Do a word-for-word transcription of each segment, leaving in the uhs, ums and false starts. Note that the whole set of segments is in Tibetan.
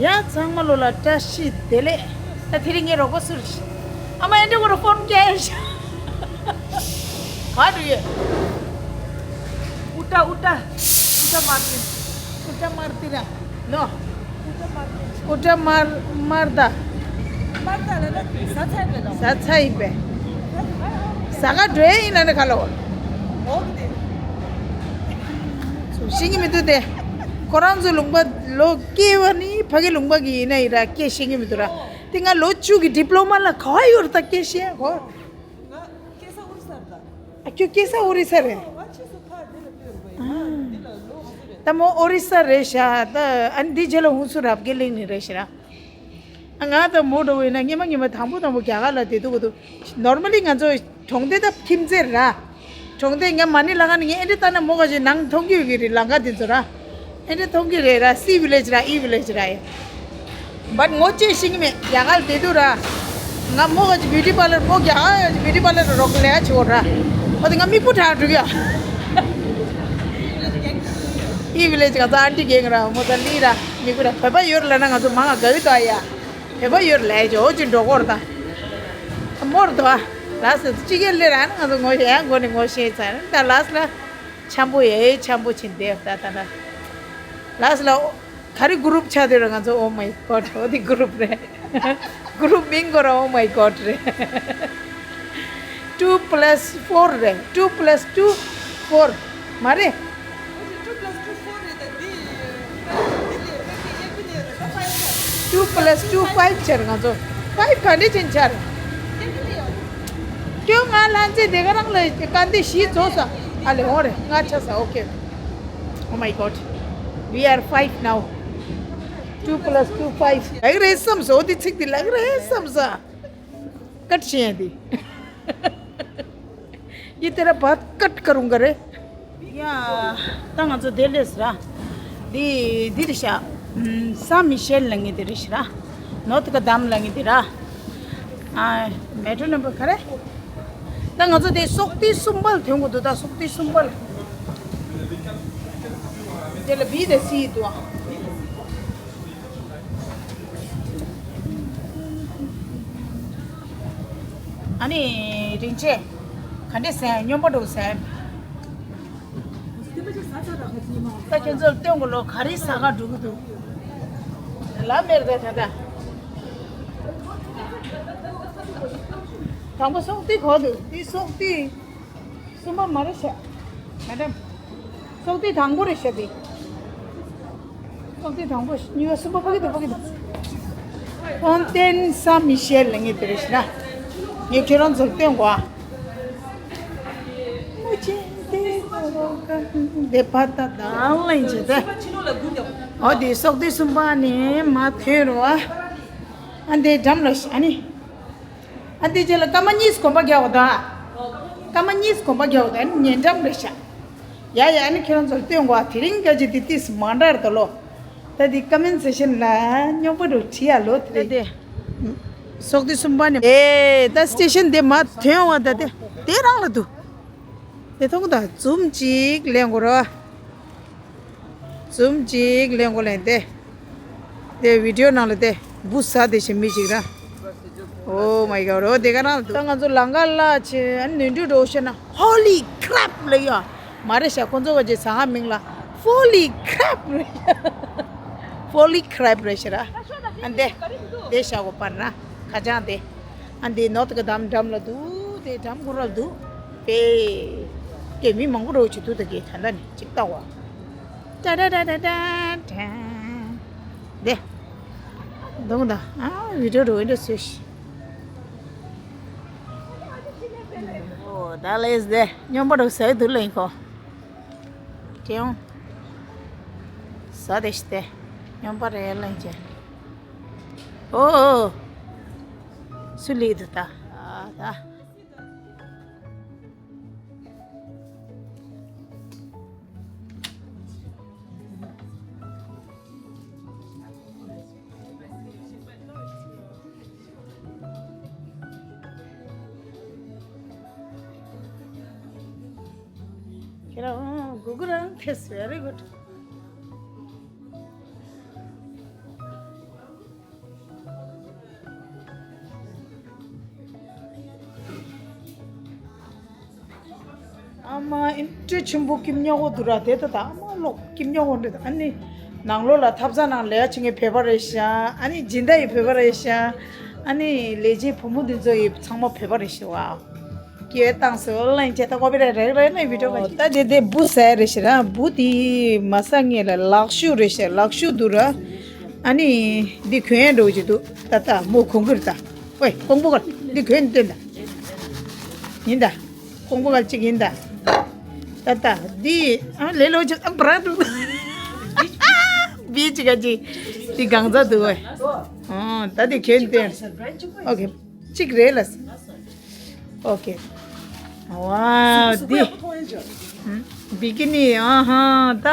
ཡ་ཚང་མ་ལོ་ལ་བཀྲ་ཤིས་བདེ་ལེགས། ད་དེ་རིང་ངའི་རོགས་པ་སུ་རེད། ཨ་མ་ཨེ་འདྲ་བོ་ར་ཕོན་སྐྱེལ་ཤག་ག་འགྲོ་ཡོད། ཨུ་ཏྲ་ཨུ་ཏྲ་ཨུ་ཏྲ་མར་ཏི། ཨུ་ཏྲ་མར་ཏི་ར་ནོ། ཨུ་ཏྲ་མར་ཏི། ཨུ་ཏྲ་མར་མར་ད། མར་ད་ལ་ལ་ཟ་ཚ་ཡིན་པས་ལ། ཟ་ཚ་ཡིན་པས། ཟ་ག་འགྲོ་ཡ་ཡིན་ན་ནི་ག་ལ་འོ། འོ་གི་དེ། ཤེས་ཀྱི་མི་འདུག་སྟེ། ཁོ་རང་ཚོའི་ལུང་པ་ལོ་སྐྱེས་པ་ནི་ཕ་གི་ལུང་པ་གི་ཡིན་ན་ཡིན་ར་སྐད་ཤེས་ཀྱི་མི་འདུག་ར། དེ་ང་ལོ་བཅུ་གི་ཌི་པི་ལོ་མ་ལ་ག་བ་ཡོད་ར་ད་སྐད་ཤེས་གོ། ང་སྐྱེས་ས་ཨོ་རི་ས་རེད་ད། ཨ་ཁྱོད་སྐྱེས་ས་ཨོ་རི་ས་རེད། ང་ཕྱིས་སུ་ཕར་འདི་ལ་སྤོས་པ་ཡིན་ང་འདི་ལ་ལོ་ཧུ་སུ་རེད། ད་མོ་ཨོ་རི་ས་རེད་ཤག་ད་ཨ་ནི་འདི་རྗེས་ལ་ཧུ་སུ་རབ་དགེ་གླིང་ནས་རེད་ཤག་ར། ང་དང་མོ་འགྲོ་བས་ན་སྔོན་མ་སྔོན་མ་དང་པོ་དང་པོ་རྒྱ་གར་ལ་བསྡད་དུས་གོ་དུས་ནོར་མལ་ལི་ང་ཚོ་གྲོང་སྡེ་ད་ཁྱིམ་མཚེས་ར། གྲོང་སྡེ་ངས་མ་ཎི་ལ་ཁ་ནས་ངས་ཨེ་འདྲ་ལྟ་ན་མོ་ག་ཞིག་ནང་མཐོང་གི་ཡོད་ཀྱི་རེད་ལམ་ཁ་དེ་ཚོ་ར། ཨེ་འདྲ་མཐོང་གི་རེད་ར་སི་ཝི་ལེ་ཇི་ར་ཨི་ཝི་ལེ་ཇི་ར་ཡ། བཊ་ངོ་ཅེས་ཤེས་ཀྱི་མེད་རྒྱ་གར་བསྡད་དུས་ར། ང་མོ་ག་ཅིག་བིའུ་ཊི་པར་ལར་མོ་རྒྱ་གར་ག་ཅིག་བིའུ་ཊི་པར་ལར་རོགས་ལས་ཡ་ཆེ་བོ་ར། ཨོ་དེ་ང་མིག་སྤུ་དྲག་འགྲོ་གི་ཡ། ཨི་ཝི་ལེ་ཇི་ག་ཚ་ཨན་ཏི་རྒན་ར་མོ་ད་ལི་ར་མི་གུ་ར་བོད་པ་ཡོད་ལ་ན་ང་ཚོ་མང་ང་དགའ་གི་ད་ཡ། བོད་པ་ཡོད་ལས་ཇོ་ཅི་འགྲོ་གོར་ད། མོར་དོ་ཨ། ལགས་སོ་ཅི་གེ་ལེ་ར་ན་ང་ཚོ་ངོ་ཡ་མགོ་ནས་ངོ་ཤེས་ཚར་ད་ལགས་ལ། འཆམ་པོ་ཡེ་འཆམ་པོ་ཕྱིན་བསྡད་ད་ད་ད། ལགས་ལ། ག་རེ་གུ་རུབ་ཆགས་དེ་ར་ང་ཚོ། Oh my God འོ་དེ་གུ་རུབ་རེད། གུ་རུབ་མིང་གོ་ར། Oh my God རེད། Two plus four རེད། Two plus two four མ་རེད། Two plus two five ཆར་ང་ཚོ། Five ག་འདྲ་ཅན་ཆར། ཁྱོད་ང་ལྷན་རྩེ་དེ་ག་རང་ལ་དཀའ་འདི་བཞི་རྫོགས་ས། ཨ་ལེ་འོ་རེད་ང་ཆ་ས། Okay. Oh my God. We are five now. Two plus two five. ལག་རེད་བསམ་སོ་འདི་ཚིག་འདི་ལག་རེད་བསམ་ས། ཀཊ་བྱེད་ཡ་འདི། ཡི་དེ་ར་བ་ཀཊ་ཀ་རུང་ག་རེ། ཡ། ད་ང་ཚོ་དེ་ལས་ར། འདི་འདི་རེད་ཤག་ཨམ། སན་མི་ཤེལ་ལ་ངེས་དེ་རེད་ཤག་ར། ནོ་ཏི་ཀ་དམ་ལ་ངེས་དེ་ར། ཨ། མེ་ཊོ་ནམ་བར་ག་རེ། ད་ང་ཚོ་དེ་སོག་ཏི་གསུམ་པ་ལ་ཐོན་དགོས་འདུག་ད་སོག་ཏི་གསུམ་པ་ལ། དེ་ལ་བི་དེ་སི་འདུག་ཨ། ཨ་ནི་རིན་ཆེན། ག་འདྲས་ཟེར་སྨྱོན་པ་འདུག་ཟེར། ད་ཁྱོད་ཚོར་སྟོན་དགོས་ལོ་ག་རེ་ཟ་ག་འགྲོ་གི་འདུག་ལ་མེར་ད་ད་ད། དང་པོ་སོག་ཏི་གོ་འདུག་འདི་སོག་ཏི། གསུམ་པ་མ་རེད་ཤག་མེ་ཌམ། སོག་ཏི་དང་པོ་རེད་ཤག་འདི། སོག་ཏི་དང་པོ་གཉིས་པ་གསུམ་པ་ཕ་གི་འདུག་ཕ་གི་འདུག་ཧོན་ཏེན་སན་མི་ཤེལ་ལ་ངས་དེ་རེད་ཤག་ངས་ཁྱེད་རང་ཚོར་སྟོན་གོ་ཨ། འདི་ཕ་ད་ད་ལན་བྱེད་དེ། ཨོ་འདི་སོག་ཏི་གསུམ་པ་ནི་མ་ཐོན་རོ་ཨ། ཨ་འདི་འགྲམ་ལ་ཤ་ཨ་ནི། ཨ་འདི་རྗེས་ལ་སྐར་མ་གཉིས་གོམ་པ་རྒྱག་དགོས་དོ། སྐར་མ་གཉིས་གོམ་པ་རྒྱག་དགོས་དོ་ཨ་ནི་ཉེ་འགྲམ་རེད་ཤག་ཡ་ཡ་ཨ་ནི་ཁྱེད་རང་ཚོར་སྟོན་དགོས་ཨ། དེ་རིང་སྐད་ཆ་འདི་ཏིས་མ་འདྲར་དོ་ལོ། ད་འདི་ཀ་མེན་སེ་ཤན་ལ་སྨྱོན་པ་རུ་བྲིས་ཡ་ལོ་དེ་རེད། སོག་ཏི་གསུམ་པ་ནི་ཨེ་ད་སི་ཊེ་ཤན་དེ་མ་ཐོན་བ་ད་དེ་དེ་རང་ལ་འདུག་དེ་མཐོང་ད་འཛུམ་ཅིག་ལེན་དགོས་ར། འཛུམ་ཅིག་ལེན་དགོས་ལེན་ཏེ། དེ་བི་ཌི་ཡོ་ནང་ལ་དེ་འབུ་ཟ་དེ་བཞིན་མི་ཅིག་ར། Oh my God འོ་དེ་ག་རང་ད་ང་ཚོ་ལང་ཀ་ལ་ཆེ་ཨ་ནི་ནུས་འདུས་འགྲོ་ཤེ་ན་Holy crap ལ་ཡ། མ་རེད་ཤག་ཁོ་ཚོ་བ་ཅེ་ཟ་ང་མིང་ལ་Folly crap རེད། Folly crap རེད་ཤག་ར། ཨ་འདེ། དེ་ཤ་གོ་པར་ན་ཁ་ཅང་དེ། ཨ་འདི་ནོ་ཏི་ཀ་དམ་འགྲམ་ལ་འདུག་དེ་འགྲམ་ཁོ་ར་འདུག་དེ། ཀེ་མི་མང་པོ་རོ་ཆུ་ཐུག་ད་གེ་ད་ད་ནི་ཅིག་ལྟ་བ། ཏ་ཏ་ཏ་ཏ་ཏ་ཏ། དེ། འདུག་ད་ཨ་བི་ཌི་ཡོ་རོ་འདྲ་སོས་ཤི། ཨོ་ད་ལེས་དེ་སྨྱོན་པ་རོ་ཟ་དུ་ལེན་ཁོ། ཅེའོ། ཟ་དེ་ཤི་དེ་སྨྱོན་པ་རེ་ལེན་ཅེ། ཨོ་ཨོ། སུ་ལི་དུ་ད་ཨ་ད། ཁྱེད་རང་གུ་གུ་རང་ཐེས་very good. མ་ཨིན་ཊི་ཆེན་པོ་ཀིམ་ཉོ་གོ་འདུག་ར་དེ་ད་ད་མ་ལོག་ཀིམ་ཉོ་གོ་འདྲ་ད་ཨ་ནི་ནང་ལོགས་ལ་ཐབ་ཚང་ནང་ལས་ཡ་ཆེ་ངེ་བོད་པ་རེད་ཤག་ཨ་ནི་སྦྱིན་བདག་ཡི་བོད་པ་རེད་ཤག་ཨ་ནི་ལས་བྱེད་བུ་མོ་འདི་ཚོ་ཡི་ཚང་མ་བོད་པ་རེད་ཤག་བ། སྐྱེ་བཏང་སོ་ལན་ཅེ་ད་ཀོ་པི་ར་རེག་རེག་ནས་བི་ཌིའོ་ག་ཅིག་ད་དེ་དེ་བུ་ཟེར་རེད་ཤག་ར་བུ་དེ་མ་ས་ངེ་ལ་ལག་ཤུ་རེད་ཤག་ལག་ཤུ་འདུག་ར། ཨ་ནི་འདི་གོན་འགྲོ་གི་འདུག་ད་ད་མོ་གོན་གི་རེད་ད། ཝེ་ཀོང་པོ་ག་འདི་གོན་སྟོན་ད། ཡིན་ད། ཀོང་པོ་ག་ཅིག་ཡིན་ད། ད་ད་འདི་ཨ་ལེ་ལོ་ཅིག་ཨ་བྲ་འདུག་བི་ཅིག་ག་ཅིག་འདི་གང་ཚ་འདུག་ཝེ། ཨ་ད་འདི་གོན་སྟོན། ཨོ་ཁེ། གཅིག་རེད་ལ། ཨོ་ཁེ། ཝའོ་འདི། བི་ཀི་ནི་ཨ་ཧ་ད།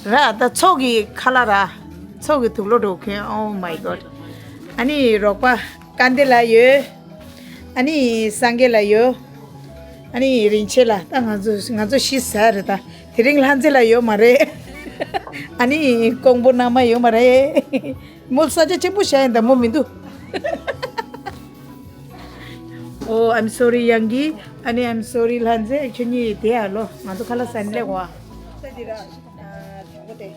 ར་ད་ཚོགས་ཀྱི་ཁ་ལག་ར། ཚོགས་ཀྱི་དུག་ལོག་འགྲོ་མཁན། Oh my God. ཨ་ནི་རོགས་པ་ཀན་དེ་ལ་ཡོད། ཨ་ནི་སངས་རྒྱས་ལ་ཡོད། ཨ་ནི་རིན་ཆེན་ལ་ད་ང་ཚོ་ང་ཚོ་ཤི་ཟ་རེད་ད། དེ་རིང་ལྷ་མཛེས་ལ་ཡོད་མ་རེད། ཨ་ནི་ཀོང་པོ་ནང་མ་ཡོད་མ་རེད། མོ་ས་ཆ་ཆེན་པོ་བཞག་ཡིན་ད་མོ་མི་འདུག Oh, I'm sorry, ཡང་གི་ཨ་ནི་I'm sorry, ལྷ་མཛེས་ཁྱོད་གཉིས་དེ་ཡ་ལོ་ང་ཚོ་ཁ་ལག་ཟ་ནི་ལེགས་བ། ད་འདི་ར་དང་པོ་དེ་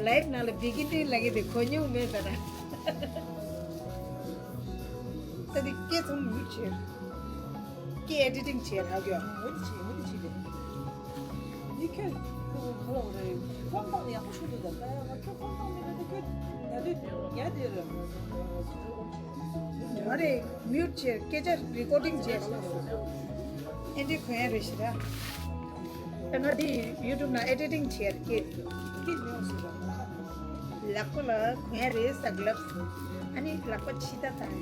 ལའེབ་ནང་ལ་བི་གི་ཏིན་ལ་གི་དེ་གོ་མྱོང་མེད་ད་ར། ད་འདི་སྐད་ཚང་མི་ཆེ། ཀྱི་ཨེ་ཌི་ཊིང་བྱས་རག་གི་ཡོད། འོ་འདི་བྱས་འོ་འདི་བྱས་རེད། འདི་ཁྱོད་ཁོ་ཁོ་ལ་འོ་རེད། ཕོན་ཏང་ཡག་པོ་ཞུ་འདུག་ད་ད་ཡང་ཁྱོད་ཕོན་ཏང་མེད་ན་ད་ཁྱོད་ད་དུས་ཉལ་དེ་རེད། མ་རེད་མིའུ་ཊི་བྱས་སྐད་ཆ་རི་ཀོར་ཌིང་བྱས། ཨེ་འདྲི་གོ་ཡ་རེད་ཤི་ར། ད་ང་འདི་ཡུ་ཊུབ་ནང་ཨེ་ཌི་ཊིང་བྱས་སྐད་སྐད་ཉོ་ཟེར་ར། ལག་པ་ལ་གོན་ཡ་རེད་ས་གི་ལབ་སོང་། ཨ་ནི་ལག་པ་ཕྱི་ད་བཏང་།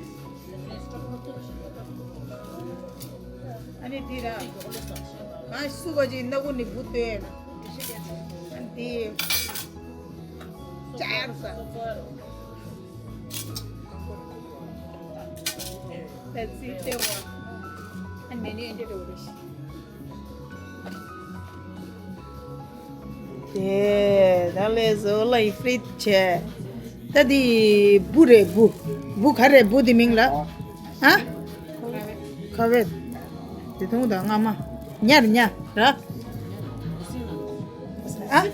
ཨ་ནི་དེ་ར། ང་སུ་ག་ཅིག་སྣ་ཁུག་ནས་བུ་སྟོན་ན། ཨ་ནི་དེ། ཅར་ས། That's it, they were. ཨ་ནི་ནི་འདི་རུ་རེད། དེ་ད་ལས་བཟོ་ལ་ཡི་ཕི་རིད་བྱས། ད་འདི་བུ་རེད་བུ། བུ་ག་རེད་བུ་འདི་མིང་ལ། ཨ། ཁ་བེད། དེ་ཐུང་ད་རྔ་མ། ཉར་ཉ་ར། ཨ།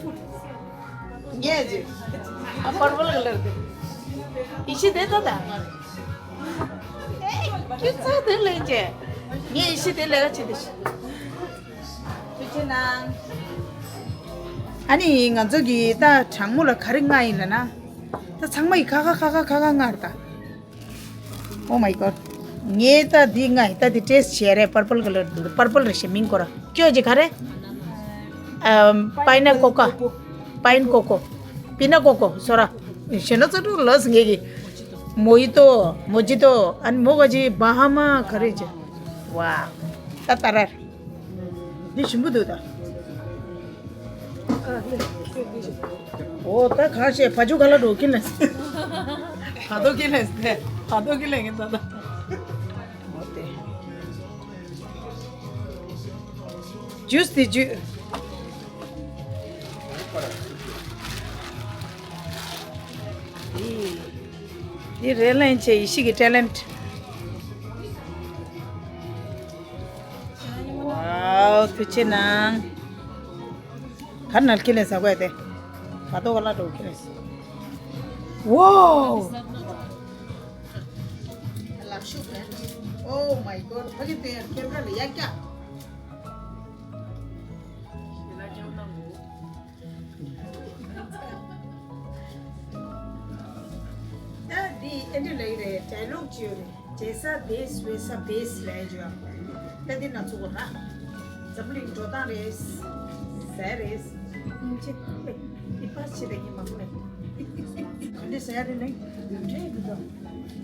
ཉེ་ཟེར། ཨ་པར་པལ་ཀ་ལར་དེ། ཡི་ཤི་དེ་ད་ད། ཨེ། ཁྱོད་ཚ་དེ་ལེན་ཅེ། ངས་ཡི་ཤི་དེ་ལས་ཀ་བྱེད་དེ་ཤི། ཐུགས་རྗེ་གནང་། ཨ་ནི་ང་ཚོ་གི་ད་གྲང་མོ་ལ་ག་རེ་མངགས་ཡིན་ལ་ན། ད་ཚང་མ་ཡི་ཁ་ཁ་ཁ་ཁ་ཁ་ཁ་མངགས་རེད་ད། Oh my God. ངས་ད་འདི་མངགས་ཡིན་ད་འདི་ཊེ་སི་ཊི་བྱས་རེད། པར་པལ་ཀ་ལར་འདུག་པར་པལ་རེད་ཤི་མིང་ཁོ་ར་ཁྱོད་ཀྱི་ག་རེ། ཨམ། པའི་ན་ཀོ་ཀོ། པའིན་ཀོ་ཀོ། པི་ན་ཀོ་ཀོ་སོ་ར། ཞེ་ན་ཚ་དྲུག་ལ་སི་ངེ་གི། མོ་ཡི་ཏོ། མོ་ཇི་ཏོ། ཨན་མོ་ག་ཇི་བ་ཧ་མ་ག་རེ་ཇི། ཝ། ད་ད་ར། འདི་ཞིམ་པོ་འདུག་ད། ཨོ་ད་ག་ཤེ་ཕ་ཇུ་ག་ལ་འགྲོ་ཀི་ལེ། ད་དོ་ཀི་ལེ་ད་དོ་ཀི་ལེ་ད་ད། ཇུས་དེ་ཇུས། འདི་རེ་ལན་ཆེ་ཡི་ཤི་གི་ཊེ་ལེན་ཊི། ཝའོ་ཐུགས་རྗེ་གནང་། ག་ནལ་ཁི་ལེ་ཟ་གོ་ཡ་དེ། ག་ཏོ་ག་ལ་འགྲོ་ཁི་ལེ། ཝའོ། ལག་ཤུབས་ལ། Oh my God. ཕ་གི་དེ་ཁེམ་ར་ལ་ཡ་ཀྱ། ད་འདི་ཨེ་འདྲ་ལ་ཡི་རེད་ཌའི་ལོག་ཅིག་ཡོད་རེད། བྱེད་ས་བེས་བེས་ས་བེས་ལ་ཡ་ཅིག་ཡོད། ད་འདི་ན་ཚུགས་གོ་ན། འཛམ་གླིང་འགྲོ་སྟངས་རེད། ཟས་རེད། ཨིན་ཅི། ཨི་པ་ཆི་ད་གི་མ་ཁུ་རེད། ག་འདྲ་ཟ་ཡ་རེད་ནི། འདྲེ་འདུག་ད།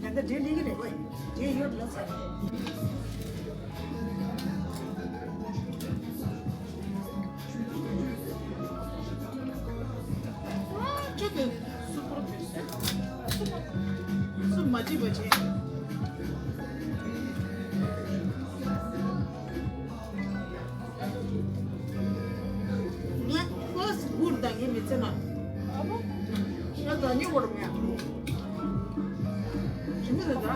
ད་ལྟ་འདྲེ་ལི་གི་རེད་ཝེ། འདྲེ་ཡོད་ལ་ཟ། ཁྱོད་ཀྱི་སུ་པར་བེས། སུ་མ་བྱེད་པ་བྱེད། ངས་ཕར་སི་གུར་དང་ངའི་མི་ཚེ་ན། ཨ་མ། ང་དང་ཉེ་བར་མེད། ཞི་མི་རེད་ད།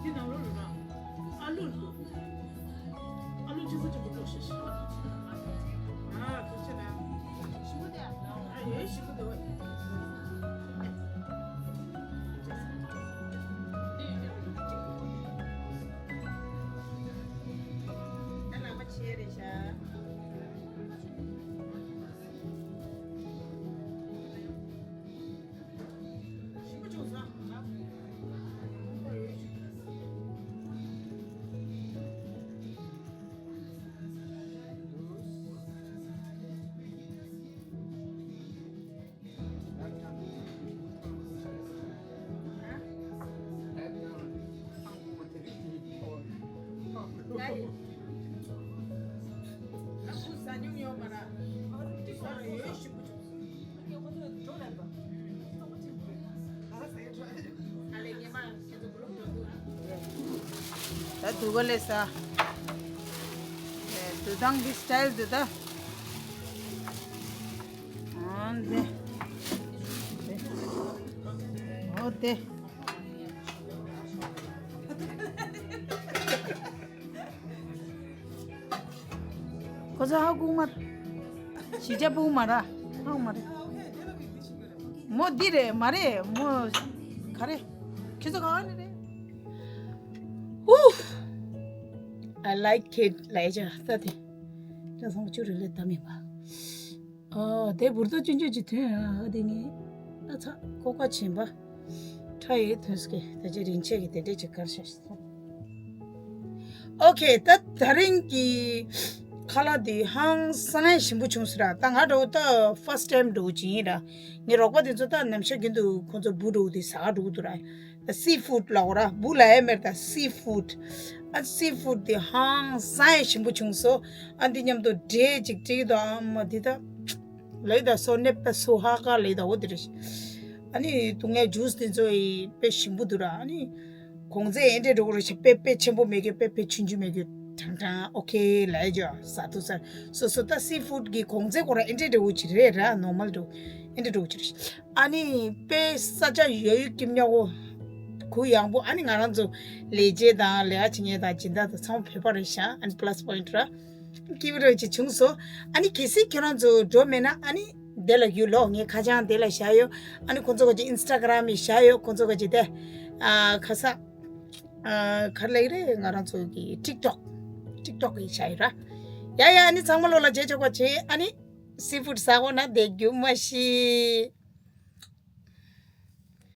འདི་ནང་ལོགས་ལ་ཨ་ལུ་འདུག་ཨ་ལུ་ཅི་ཟ་ཅི་མི་འདུག་ཤེས་ཤེས། ཨ་ཐུགས་རྗེ་གནང་། ཞུ་དེ་ཨ་ཡོད་ཞུ་གི་འདུག་ད་ལག་པ་ཕྱེ་རེད་ཤག་ད་དུ་ག་ལེ་ས། དུ་དང་གི་སི་ཊལ་དུ་ད། ཨོ་དེ། ཨོ་དེ། ཁོ་ཚོ་ཧ་གོ་མ། གཞིས་ཆགས་ཕྲུ་གུ་མ་ར། ཧ་གོ་མ་རེད། མོ་འདི་རེད་མ་རེད་མོ། ག་རེ། ཁྱེད་ཚོ་ག་བ་ནས་རེད། ཨུ། I like it ལབ་ཡ་ཅག་ལྟ་དེ། ཅག་སོང་བཅུ་རེ་ལས་ད་མི་པ། ཨོ་དེ་འབུར་ཏོ་ཆུང་ཆུང་ཅིག་ཐོན་ཨ་དེ་ངས་ཨ་ཚ་ཁོག་པ་ཆེན་པ་ཁྲ་ཡོད་ཐོན་སྐད་ད་ཅི་རིན་ཆེ་གི་དེ་འདྲས་ཅིག་དཀར་ཤ་ཤ་སོང་། ཨོ་ཁེ་ད་ད་རིང་གི་ཁ་ལག་དེ་ཧང་སང་ཞིམ་པོ་བྱུང་སོང་ར། ད་ང་འགྲོ་ད་ཕར་སི་ཊི་ཊེམ་འགྲོ་གི་ཡིན་ར། ངའི་རོགས་པ་དེ་ཚོ་ད་ནམ་ཞག་རྒྱུན་དུ་ཁོང་ཚོ་འབུ་འགྲོ་གི་དེ་ཟ་ག་འགྲོ་གི་འདུག་ར། ད་སི་ཕུཌ་ལབ་དགོས་ར། འབུ་ལབ་ཡ་མེད་ད་སི་ཕུཌ། ཨ་སི་ཕུཌ་དེ་ཧང་སང་ཡ་ཞིམ་པོ་བྱུང་སོང་། ཨ་འདི་མཉམ་དུ་འབྲས་ཅིག་སྤྲད་ཀྱི་འདུག་ཨ་མ་འདི་ད་ལོས་ད་སོ་ནེ་པ་སོ་ཧ་ཀ་ལོས་ད་འོ་དེ་རེད། ཨ་ནི་དུང་ངའི་ཇུས་དེ་ཚོ་ཡི་དཔེ་ཞིམ་པོ་འདུག་ར། ཨ་ནི་གོང་ཚད་ཨེ་འདྲས་འགྲོ་གི་རེད་ཤག་དཔེ་དཔེ་ཆེན་པོ་མེད་གི་དཔེ་དཔེ་ཆུང་ཆུང་མེད་གི་ཀྲང་ཀྲང་ཨོ་ཁེ་ལབ་ཡ་ཇོ་ཟ་ཐུབ་ས་རེད། སོ་སོ་ད་སི་ཕུཌ་གི་གོང་ཚད་ཁོ་ར་ཨེ་འདྲས་འགྲོ་གི་ཅིག་རེད་ར། ནོར་མལ་འགྲོ་ཨེ་འདྲས་འགྲོ་གི་ཅིག་རེད། ཨ་ནི་དཔེ་ས་ཆ་ཡོད་ཡོད་སྐྱིད་ཉག་གོ། གུ་ཡངས་པོ། ཨ་ནི་ང་རང་ཚོ་ལས་བྱེད་དང་ལས་ཀ་བྱེད་མཁན་དང་སྦྱིན་བདག་དང་ཚང་མ་བོད་པ་རེད་ཤག་ཨ་ནི་པ་ལ་སི་པོ་ཡིན་ཊི་ར་སྐྱིད་པོ་རེད་ཅིག་བྱུང་སོང་། ཨ་ནི་གལ་སྲིད་ཁྱོད་རང་ཚོ་འགྲོ་མེད་ན་ཨ་ནི་དེ་ལ་ཡོད་ལོ། ངའི་ཁ་བྱང་དེ་ལ་བཞག་ཡོད། ཨ་ནི་ཁོང་ཚོ་ག་ཅིག་ཨིན་སི་ཊ་གྷ་རམ་ཡི་བཞག་ཡོད། ཁོང་ཚོ་ག་ཅིག་དེ་ཨ་ཁ་ས་ཨ་ག་རེ་ལབ་ཀྱི་རེད། ང་རང་ཚོ་གི་ཊིག་ཊོག་ཊིག་ཊོག་གི་བཞག་ཡོད་ར། ཡ་ཡ་ཨ་ནི་ཚང་མ་ལོ་ལ་རྗེས་ཆོག་པ་བྱེད། ཨ་ནི་སི་ཕུཌ་ཟ་དགོས་ན་བསྡད་རྒྱུ་མ་ཤེས།